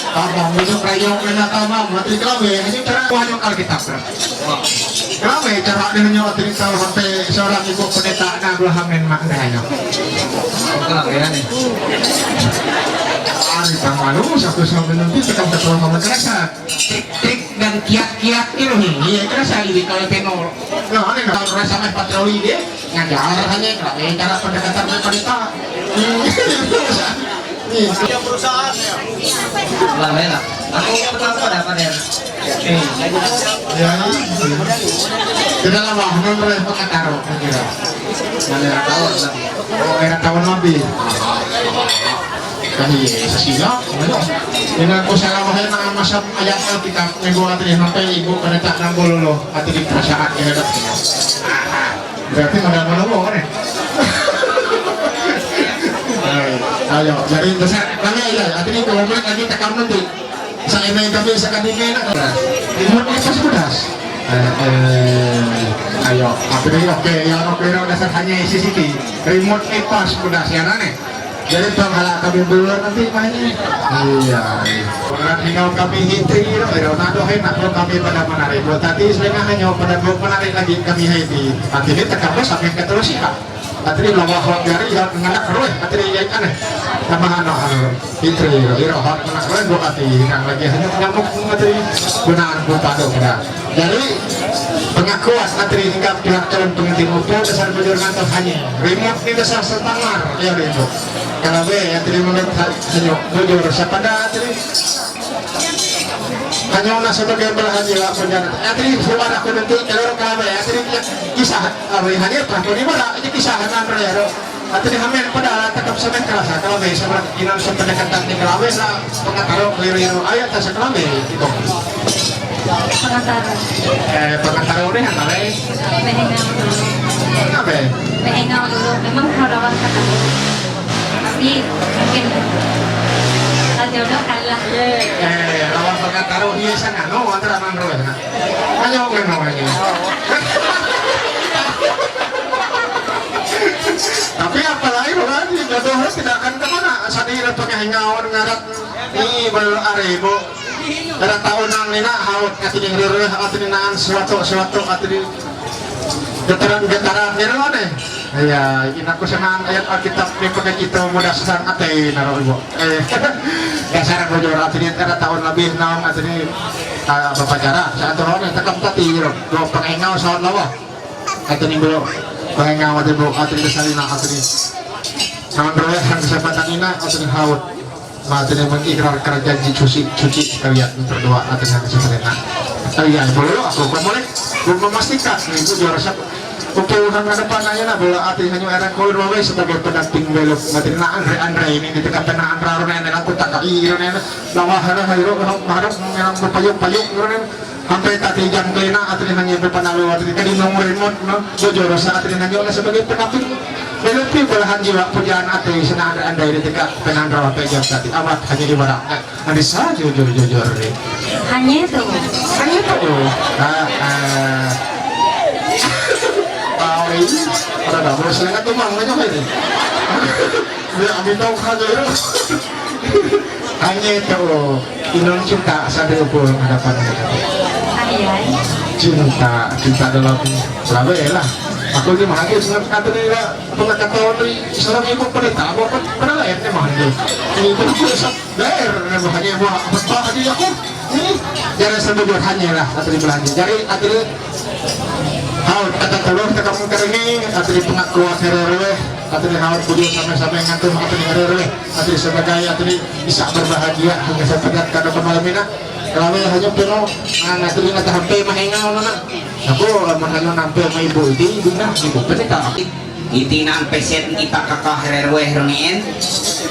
Apa, musuh kayo kena tamam, mati kami, ini cara banyak Alkitab. Kami cara dia nyo cerita sampai seorang ibu pendeta nak dua hamin mak dia. Kami ya ni. Ari pamalu, satu sama nanti tekan ke rumah madrasah. Tik-tik dan kiak-kiak itu nih, iya, terasa ini kalau tenor. Nah, ini kalau terasa main patroli dia, ngajar hanya, kalau yang cara pendekatan mereka kita. Iya. Lah, lah. Aku pertama dapat ya. Ya. Kita lah, wah, nomor yang pakai taruh, kira. Mana tahu, lah. Oh, era tahun lebih. Kan iya, sasila, ano? Yan ang kusalawahan na masam ayat na kita, may buhat rin ang tayo, ibu, panata ng bulolo, at hindi pa sa akin na. Berarti madama na mo, ano eh? Ay, ayo, jadi, basta, kami, ay, at hindi ko, umay, lagi takam nanti. Sa ina yung kami, sa kanina na. Hindi mo, ito sa kudas. Eh, eh, ayo, at hindi, okay, yan, okay, no, nasa kanya yung C C T V. Remote ay pass kudas, yan, ano eh? Jadi, panghala kami dulu nanti mainnya. Iya, iya. Panghala tinggal kami hiti, you know, you know, nado hay, nado kami pada manari. Buat tadi, saya nggak hanya pada buat manari lagi kami hiti. Nanti kita kamu sampai ke terus ya. Atri lawa hot dari ya, nganak roh, atri ya, aneh. Nama ano, ano, itri, iro hot, nganak roh, buat ati, yang lagi hanya nyamuk, atri, benar, buat padu, benar. Jadi, pengakuan atri hingga pihak calon pengantin muda dasar bujur ngantor hanya. Remote ni dasar setengah, ya, remote. Kalau be, atri menurut ha-, hanya bujur, siapa dah atri? Hanya nak sebagai belahan jiwa penjara. Atri, suara aku nanti, kalau kalau be, atri, kisah, apa yang hanya, apa ni, mana, ini kisah, kan, ya, Atri hamin pada ala takap sampai kerasa, kalau be, sama inan sampai dekat tak di kelawe, lah, pengataro keliru-keliru, ayat tak sekelam, eh, gitu. Pengataro. Eh, pengataro ni, apa, eh? Mehengau dulu. Apa, eh? Mehengau dulu. Memang kalau lawan kata. Tapi, mungkin. Ada jodoh kalah. Eh, lawan pengataro, iya, sana, no, antara manro, ya. Ayo, oke, no, ayo. Tapi apalagi orang di jodoh tidak akan kemana, sadira pakai ngawan ngarat ni bal aribo. Ada tahun nang nina haut katini rere katini naan suatu suatu katini getaran getaran ni rere. Ya, ina ku senang ayat Alkitab ni pakai kita mudah sesan ate naro ibu. Eh, dasar bujur katini ada tahun lebih naon katini ah, bapacara satu tahun yang tekam tadi ro. Dua pengengau saat lawa. Atini bro, pengawat ibu, atini kesalina, atini. Naman bro, yang kesempatan ina, atini haut. Ma atini mengikrar kerja ji cuci, cuci kalian berdua, atini yang kesempatan ina. Ay, ay, bololo, ako, como le, como masticas, ni yo, yo, sa, porque una nada pa na yana, bola ate hanyo era color wa wesa ta que para tingvelo, matrina andre andre ini te kapena andra ro nene la kota ka iro nene, la wa hara hara ro hara nene ko payo payo ro nene, hampe ta te jam kena atre hanyo pe panalo atre kadi no remote no, yo yo sa atre hanyo la sebagai pendamping velo pi bola hanji wa pujan ate sana andre andre ini te kapena andra wa pe jam tadi, amat hanyo di barang. Ani sa jo jo jo jo re. Hanya tu. Hanya tu. Ah, ah. Tahu ini. Ada dah, boleh selengkat tu, Mang, banyak ini. Ya, kami tahu saja ya. Hanya tu. Inong cinta sa de upo hadapan kita. Ay, ay. Cinta, cinta dalam lawe lah. Aku ni mahal dia sangat kata dia. Pengetahuan dari seorang ibu pendeta, apa pernah lah ya, mahal dia. Ini pun sa Ber, ne mo hanye mo, apa hadi aku? Ni, jare sa mo hanye lah, atri belanja. Jare atri hal kata terus kita kamu kering ni, atri pengaku akhir rwe, atri hal puji sama-sama ngantung atri rwe, atri sebagai atri bisa berbahagia hingga sepedat kada pemalamina. Kalau hanya penuh, nah, atri nata hampe mahengau nana. Aku lamun hanya nampe ma ibu di, ibu nah, ibu pendeta. Iti naan peset ita kakah rerweh runien.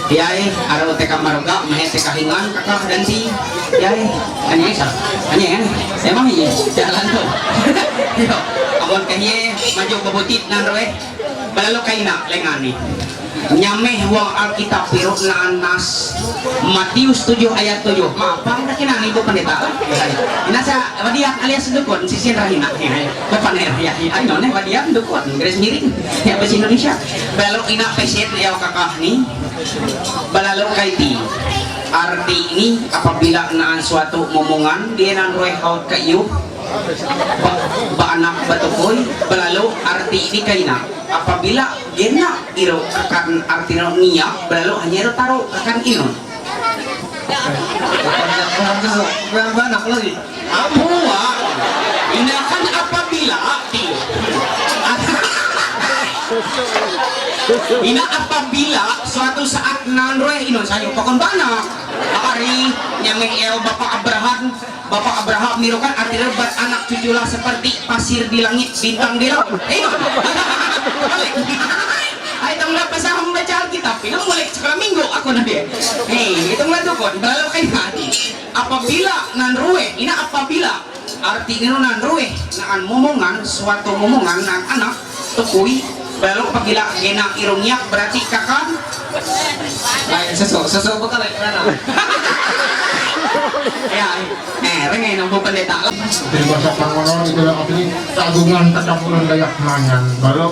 Yai, aro te kamaroga, mehe te kahingan kakah dan si. Yai, anye sa, anye, anye. Emang iya, jalan tu. Yo, amun kahye, maju bebutit nan rweh. Balalu kaina lengani. Nyameh wang Alkitab pirut naan nas. Matius tujuh ayat tujuh. Ma, apa yang kena ibu pendeta? Ina sa, wadiak alias dukun, sisin rahina. Bapak nih, ya, ya, ayo nih, wadiak dukun, garis miring. Ya, bahasa Indonesia. Balalu ina peset ya kakah ni. Balalu kaiti. Arti ini apabila naan suatu momongan, dia nan roh haut kayu. Ba, ba anak batukoy, balalu arti ini kaina. Apabila gena iro kakan arti no niya, balalu hanya iro taro kakan inon. Anak lagi. Apua. Ina kan apabila, ti. Ina apabila suatu saat nanroe inon sayo pakon bana. Ari, nyameng el Bapak Abraham, Bapak Abraham nirukan arti ber anak cuculah seperti pasir di langit, bintang di laut. Inon. Ay, tong na pasahang baca Alkitab, pinang mulai sekolah minggu aku nanti. Hei, itong na dukon, balalu kay hati. Apabila nanrue, ina apabila, arti nino nanrue, naan momongan, suatu momongan, naan anak, tukui, balalu apabila gena irong yak, berarti kakan. Ay, sesu, sesu bakal ya, mana? Ya, eh, rengay nang pendeta. Jadi bahasa Pangonon itu lah artinya tagungan tetap ulun dayak mangan. Balalu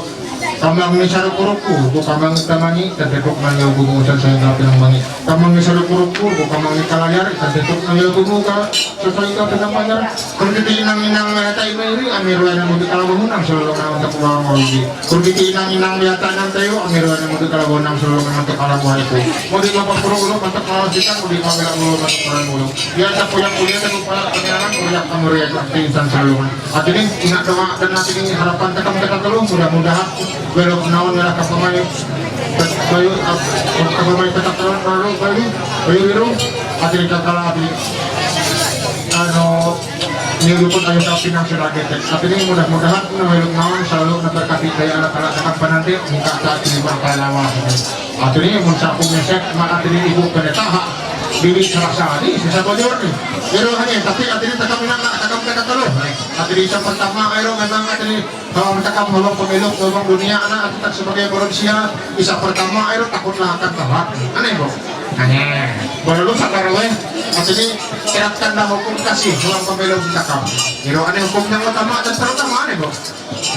Kamang ni saruku-ruku, ku kamang ni kamani, tadaduk man yaw gumu sa sa nga pinang mangi. Kamang ni saruku-ruku, ku kamang ni kalayar, tadaduk man yaw gumu ka, sa sa nga pinang mangar. Kurgiti inang inang eh, tay mayri, amirwa na mudi kalawa munang sa lulong na untuk mga mawidi. Kurgiti inang inang yata nang tayo, amirwa na mudi kalawa nang sa lulong na untuk alam wali ko. Mudi mapapuro ulo, matak mga sita, mudi mamilang ulo, matak mga ulo. Yata puyak kuliah, tayo pala, kanyaran, kuliah, kamuriat, akti, insan sa lulong. Atini, ina doa dan atini harapan takam kita telu, mudah-mudahan belok naon ngarah kapamai bayu kapamai kita telu baru bayu bayu biru atini kakala di ano niluput ayo tapi nang sudah getek. Atini mudah-mudahan belok naon selalu berkati kaya anak-anak takam penanti muka tak terima pahlawan. Atini mun sapu mesek ma atini ibu pendeta ha diri serasa ni sisa bojor ni. Pero hanya tapi atini takam ina takam kita telu. Atini yang pertama ayo memang atini Kalau kita kamu ngomong pemilu, ngomong dunia, anak kita sebagai manusia, bisa pertama ayo takutlah akan Tuhan. Aneh, Bu. Aneh. Baru lu sadar, weh. Maksudnya, terapkanlah hukum kasih dalam pemilu kita kamu. Jadi, aneh hukum yang utama dan terutama, aneh, Bu.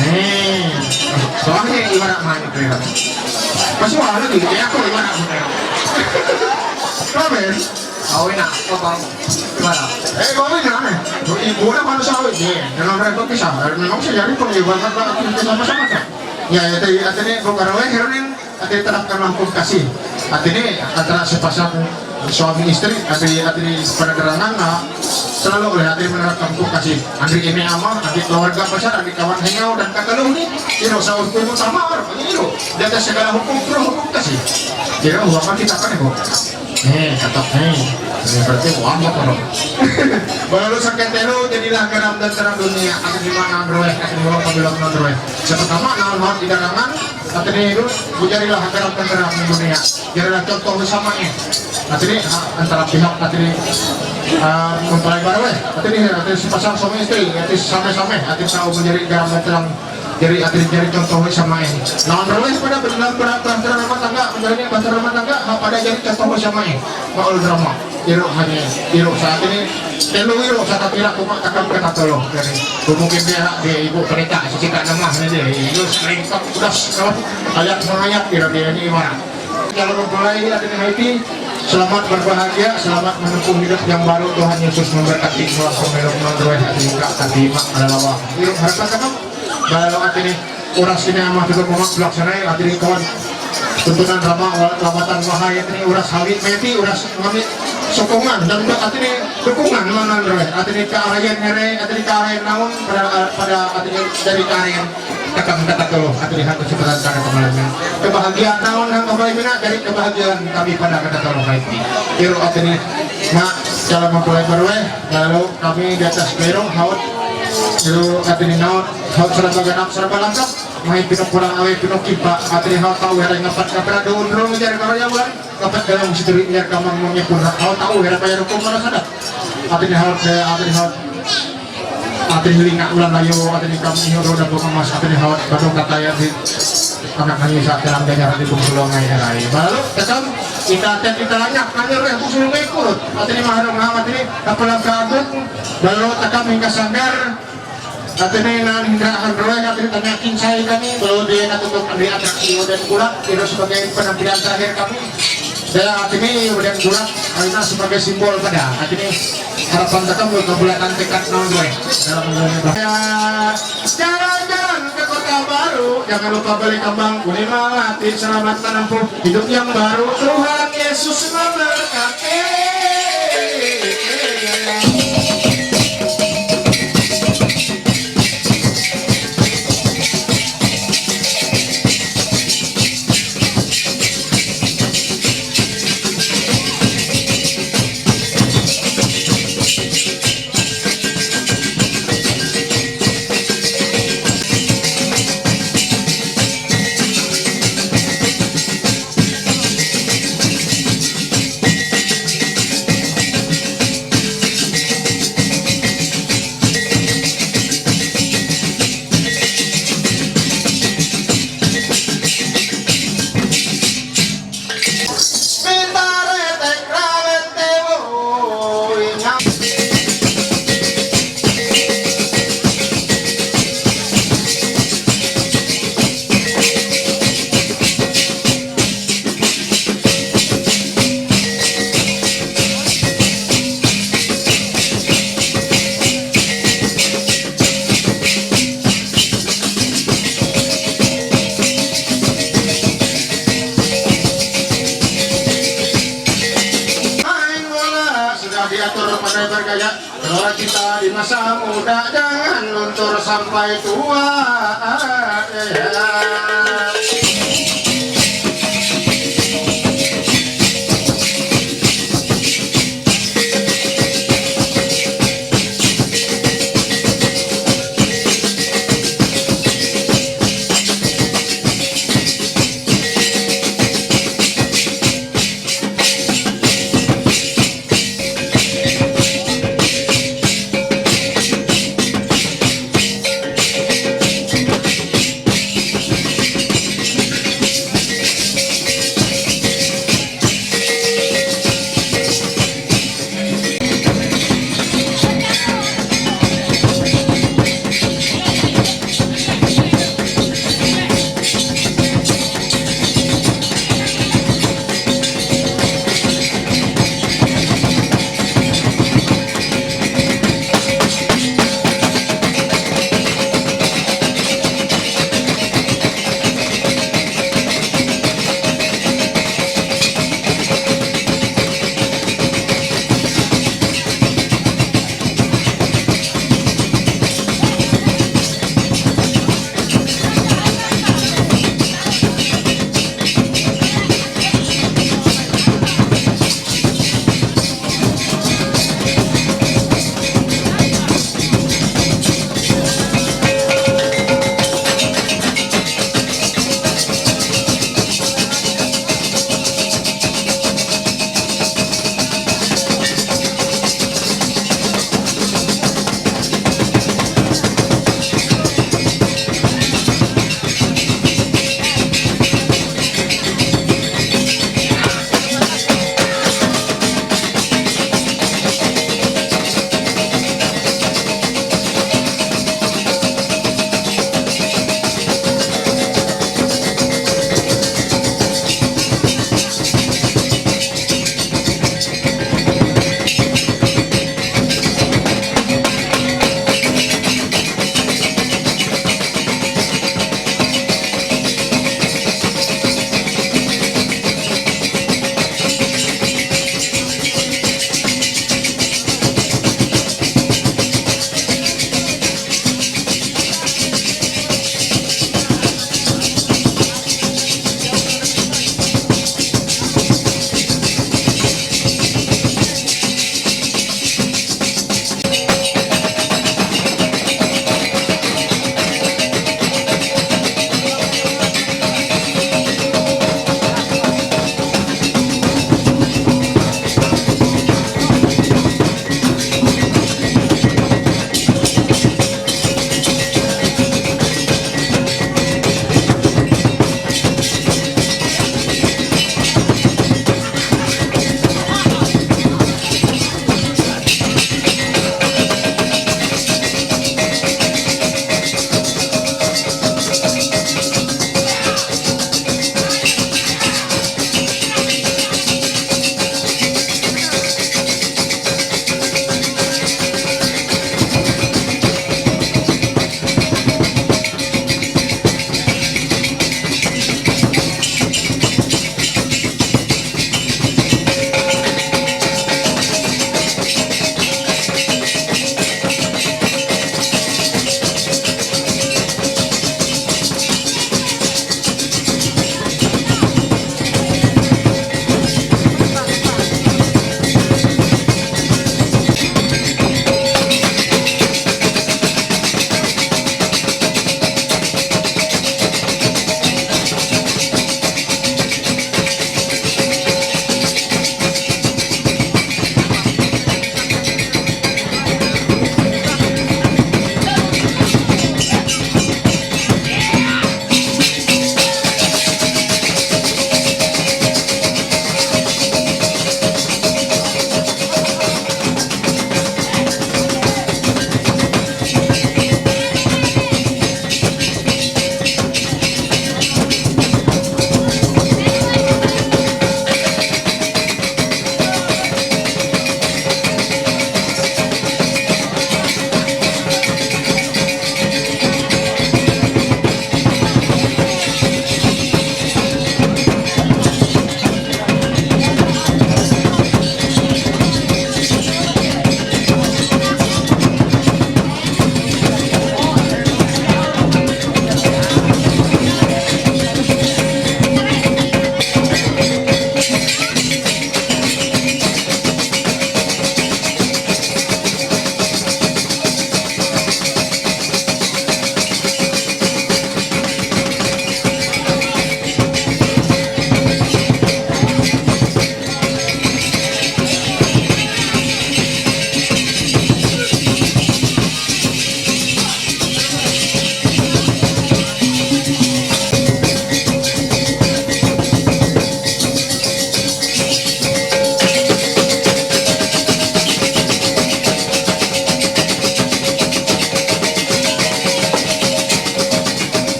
Eh, soalnya ibarat main itu ya. Masih wah lagi, kayak aku ibarat main. Amin. Awin na, kabang. Wala. Eh, gawin na, eh. Ibu na manusia awin, eh. Dalam repot bisa. Memang sih jadi pun ibarat apa kita sama-sama kan. Ya, itu, itu nih, bukan oleh Hermin, ada terapkan hukum kasih. Artinya, antara sepasang suami istri, ada, ada pada gerangan, nah, selalu oleh ada menerapkan hukum kasih. Andri ini ama, andri keluarga besar, andri kawan hengau dan kata lu nih, you know, sahur pun sama, you know, di atas segala hukum, pro hukum kasih. You know, apa kita kan, Bu? Eh, kata, eh. Berarti mau apa kono? Baru sakatero jadi lah garam dan terang dunia. Akan di mana androe, akan di mana pabilo androe. Siapa nama nama di dagangan, akan itu menjadilah garam dan terang di dunia. Jadilah contoh bersama ini. Akan ini antara pihak akan ini mempelai baru eh. Akan ini akan sepasang suami istri, akan sama-sama akan tahu menjadi garam dan terang. Jadi akan jadi contoh sama ini. Nah, androe pada benar pada pada rumah tangga, menjalani pada rumah tangga, pada jadi contoh sama ini. Maul drama. Iro hanya, iro saat ini, telu iro saat kira kuma takam kena tolong. Jadi, mungkin dia, dia ibu kereta, sisi kat nama ni dia, iro sering tak udah kalau ayat mengayat kira dia ni mana. Kalau mempelai ini akan Haiti, selamat berbahagia, selamat menempuh hidup yang baru. Tuhan Yesus memberkati. Pulang pemilu menonton hati muka tadi mak adalah wah. Iro harapan kamu, kalau akan ini orang sini amat juga mau pelaksana akan ini kawan tuntunan ramah lawatan wahai akan ini orang sawit meti orang ngambil sokongan dan juga akan ini dukungan mana androe akan ini keahlian nyere akan ini keahlian naon pada pada akan ini dari keahlian takam kata kalau akan ini hak kesempatan karena kemalangan kebahagiaan naon yang kembali mina dari kebahagiaan kami pada kata kalau Haiti. Iro akan ini mak calon mempelai baru eh lalu kami di atas Bero haut iro akan ini naon haut serba genap serba lengkap. Mai pinokulang awe pinokipa akan ini haut tahu hari ngapat kapra do undro ngejar karayawan ngapat dalam siteri ngejar kamang monyepun haut tahu hari payah hukum mana sadap. Akan ini haut akan ini haut Atin hiling nak ulan layo, atin ikam iho roda bunga mas, atin hawat badong kataya di anak nangis atin dalam danyar di bung sulong ngai erai. Baru tekam kita atin kita lanyak nanya reh bung sulong ngai kurut. Atin maharong hawa atin kapalang kagung. Baru tekam hingga sanggar. Atin nan hingga hanroe atin tanyakin saya kami. Baru dia nak tutup di atraksi dan kurang. Itu sebagai penampilan terakhir kami. Saya akan ini udah bulat, karena sebagai simbol pada akan ini harapan kita mau kebulatan tekad non gue dalam menjalani ibadah. Ya, jalan-jalan ke kota baru, jangan lupa beli kembang kuning melati, selamat menempuh hidup yang baru. Tuhan Yesus memberkati. Sudah diatur pandai bergaya. Kalau kita di masa muda jangan luntur sampai tua.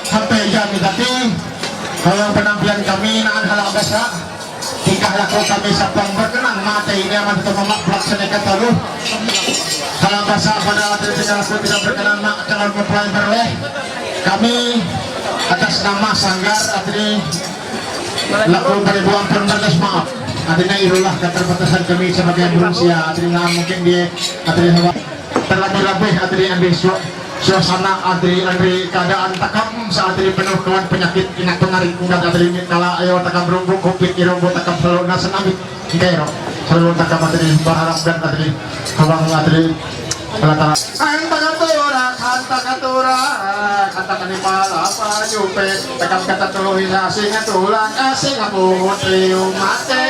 Hape ya mi dati. Kalau penampilan kami nan hala basa. Tingkah laku kami sapang berkenan mate ini aman tu mamak pelaksanaan katalu. Hala basa pada atlet tingkah laku tidak berkenan mak kalau mempelai berleh. Kami atas nama sanggar atlet laku beribuan pun berkas maaf. Artinya irulah keterbatasan kami sebagai manusia. Artinya mungkin dia artinya terlebih-lebih artinya ambil su- suasana artinya artinya keadaan takam saat ini penuh kawan penyakit ingat pengarik ingat artinya kala ayo takam runggu covid irunggu takam selalu nasa nabi kero selalu takam artinya berharap dan artinya kawan artinya kala tara Ang tagatura, ang tagatura, ang taga ni Palapa, Yupe, tagang katatuloy na asing at ulang, asing ang putri umate.